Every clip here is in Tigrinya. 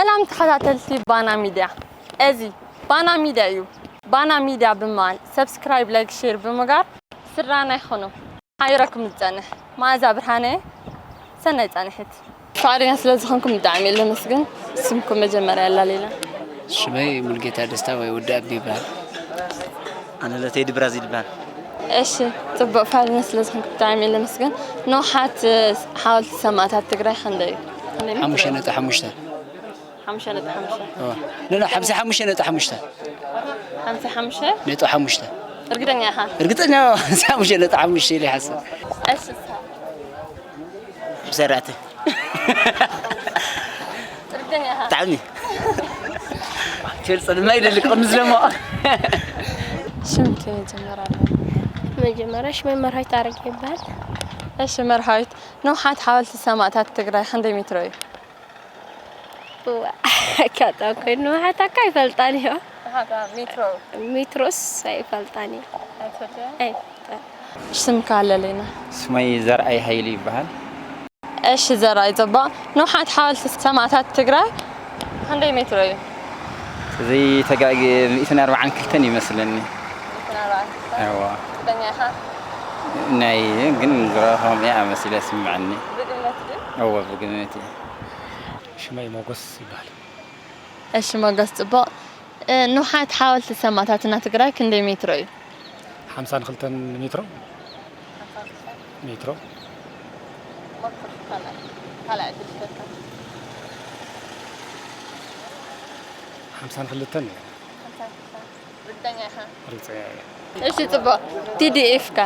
ሰላም ተኸታተልቲ ባና ሚድያ፣ እዚ ባና ሚድያ እዩ። ባና ሚድያ ብምባል ሰብስክራይብ፣ ላይክ፣ ሼር ብምጋር ስድራና ይኹኑ። ሓቢረኩም ዝጸንሕ መኣዛ ብርሃነ እየ። ሰናይ ጻንሒት። ፍቓደኛ ስለ ዝኾንኩም ብጣዕሚ እየ ለመስግን። ስምኩም መጀመርያ ኣላሌና። ሽመይ ሙልጌታ ደስታ ወይ ወዲ ኣቢ ይበሃል። ኣነ ለተይዲ ብራዚል ይበሃል። እሺ፣ ጽቡቕ። ፍቓደኛ ስለ ዝኾንኩም ብጣዕሚ እየ ለመስግን። ንውሓት ሓወልቲ ሰማእታት ትግራይ ክንደይ እዩ? ሓሙሽተ ነጥቢ ሓሙሽተ። ሓሙሽተ ነጥቢ ሓሙሽተ። ኖ፣ ኖ፣ ሓምሳ ሓሙሽተ ነጥቢ ሓሙሽተ። ሓምሳ ሓሙሽተ? ነጥቢ ሓሙሽተ። እርግጠኛ ኢኻ? እርግጠኛ፣ ሓምሳ ሓሙሽተ ነጥቢ ሓሙሽተ ኢለ ይሓስብ። እሺ፣ እሳ? ሓምሳ ኣርባዕተ። እርግጠኛ ኢኻ? ብጣዕሚ። ቸልጸ ድማ ይደሊ ቅድሚ ዝለሞ። ሽምኪ መጀመርያ ኣሎ። መጀመርያ ሽመይ መርሃዊት ኣረጋ ይበሃል። እሺ፣ መርሃዊት፣ ንውሓት ሓወልቲ ሰማእታት ትግራይ ክንደይ ሜትሮ እዩ? እዋ፣ ኣጋጣሚ ኮይኑ ንውሓት ኣካ ኣይፈልጣን እዮ። ንውሓት ሜትሮ? ሜትሮስ ኣይፈልጣን እዮ። ኣይትፈልጥዮ? ኣይፈልጣን። ሽምካ ኣለለይና። ስመይ ዘርኣይ ሃይሉ ይበሃል። እሺ ዘርኣይ፣ ጽቡቕ። ንውሓት ሓወልቲ ሰማእታት ትግራይ ክንደይ ሜትሮ እዩ? እዚ ተጋጊ ሚእትን ኣርባዓን ክልተን ይመስለኒ። ሚእትን ኣርባዓን ክልተን? እዋ። እርግጠኛ ኢኻ? ናይ ግን ዝረኸም እያ መሲለ ስምዐኒ። ብግምት ድዩ? እወ፣ ብግምት እየ። ሽመይ ሞጎስ ይበሃል። እሺ ሞጎስ፣ ጽቡቕ። እ፣ ንውሓት ሓወልቲ ሰማእታትና ትግራይ ክንደይ ሜትሮ እዩ? ሓምሳን ክልተን ሜትሮ። ሜትሮ። ሞክር፣ ካልኣይ፣ ካልኣይ ዕድል ይህበካ። ሓምሳን ክልተን እዩ። ሓምሳን ክልተን። ርግጸኛ ኢኻ? ርግጸኛ እየ። እሺ፣ ጽቡቕ። ቲ ዲ ኤፍ ከ?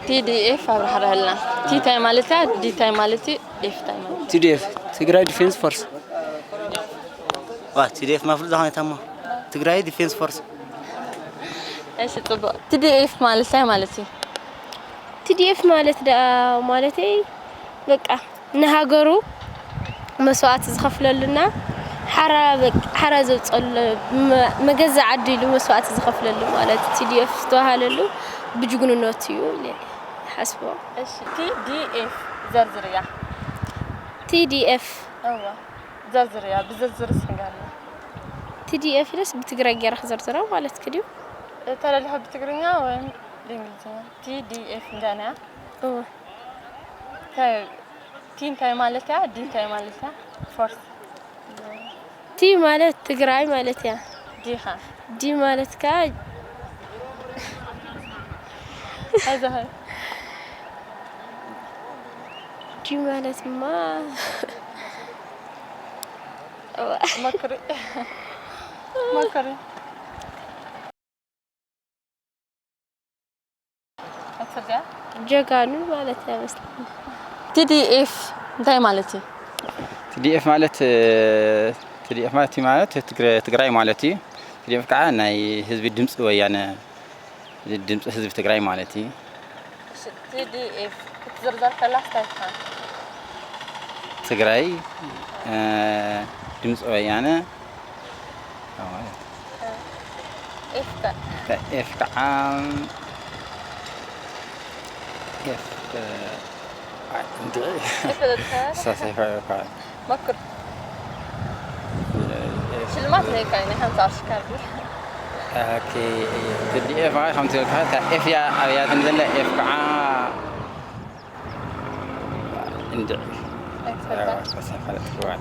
ቲ ዲ ኤፍ ኣብርሃልና። ቲ ታይ ማለት እያ? ዲ ታይ ማለት እዩ? ኤፍ ታይ ማለት እዩ? ቲ ዲ ኤፍ፣ ትግራይ ዲፌንስ ፎርስ። ዋ፣ ቲ ዲ ኤፍ ማፍሉ ዛኾነ ታሞ። ትግራይ ዲፌንስ ፎርስ። እሺ፣ ጽቡቕ። ቲ ዲ ኤፍ ማለት እንታይ ማለት እዩ? ቲ ዲ ኤፍ ማለት ደኣ ማለተይ በቃ ንሃገሩ መስዋእቲ ዝኸፍለሉና ሓራ በቃ ሓራ ዘውፀሉ መ-፣ መገዛ ዓዲ ኢሉ መስዋእቲ ዝኸፍለሉ ማለት ቲ ዲ ኤፍ ዝተባሃለሉ ብጅግንነቱ እዩ ኢለ ይሓስቦ። እሺ፣ ቲ ዲ ኤፍ ዘርዝርያ። ቲ ዲ ኤፍ። እዋ፣ ዘርዝርያ፣ ብዝርዝር እስኪ ንገርና። ቲ ዲ ኤፍ ኢለስ ብትግራይ ገይረ ክዘርዝራ ማለት ክድዩ? ተለልሐ ብትግርኛ ወይም ብእንግሊዝኛ? ቲ ዲ ኤፍ እንዳና። እዋ። ታይ፣ ቲ እንታይ ማለት እያ? ዲ እንታይ ማለት እያ? ፎርስ። ቲ ማለት ትግራይ ማለት እያ። ዲ ኸ? ዲ ማለት ከኣ ኣይዞኺ። ዲ ማለት ድማ ሞክሪ። ሞክሪ። ኣትፈልጥያ? ጀጋኑ ማለት እያ መስለኒ። ቲ ዲ ኤፍ እንታይ ማለት እዩ? ቲ ዲ ኤፍ ማለት፣ እ፣ ቲ ዲ ኤፍ ማለት፣ ቲ ማለት ትግረ-፣ ትግራይ ማለት እዩ። ቲ ዲ ኤፍ ከዓ ናይ ህዝቢ ድምፂ ወያነ፣ ድምፂ ህዝቢ ትግራይ ማለት እዩ። እሺ፣ ቲ ዲ ኤፍ ክትዝርዘር ከላ እንታይ ትኾን? ትግራይ፣ እ፣ ድምፂ ወያነ፣ ማለት። ኤፍ ከ? ኤፍ ከዓ፣ ኤፍ፣ ኣይ፣ እንድዒ። ኤፍ ተደርሰ? ሳሳይ ፋ-፣ ፋ-፣ መክር። ኤፍ። ሽልማት ነይካ ናይ ሓምሳ ቅርሺ ካርዲ። ኦኬ፣ ቲ ዲ ኤፍ ማለት ከምቲ ኢልካ፣ እታ ኤፍ እያ ኣብያትን ዘላ፣ ኤፍ ከዓ እንድዒ። ኣይትፈልጣ? ኣዎ፣ ተሳፋሪ ትግባር።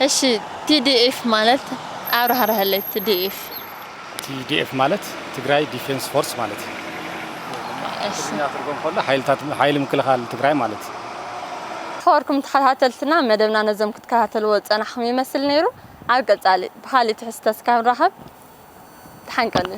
እሺ፣ ቲ ዲ ኤፍ ማለት ኣብራህርሀለይ፣ ቲ ዲ ኤፍ። ቲ ዲ ኤፍ ማለት ትግራይ ዲፌንስ ፎርስ ማለት እዩ። እሺ። ትግርኛ ትርጉም ከሎ ሓይልታት፣ ሓይሊ ምክልኻል ትግራይ ማለት እዩ። ዝኸበርኩም ተኸታተልትና፣ መደብና ነዞም ክትከታተልዎ ዝጸናሕኩም ይመስል ነይሩ። ኣብ ቀጻሊ ብኻልእ ትሕዝቶ እስካብ ንራኸብ፣ ተሓንቀሉ።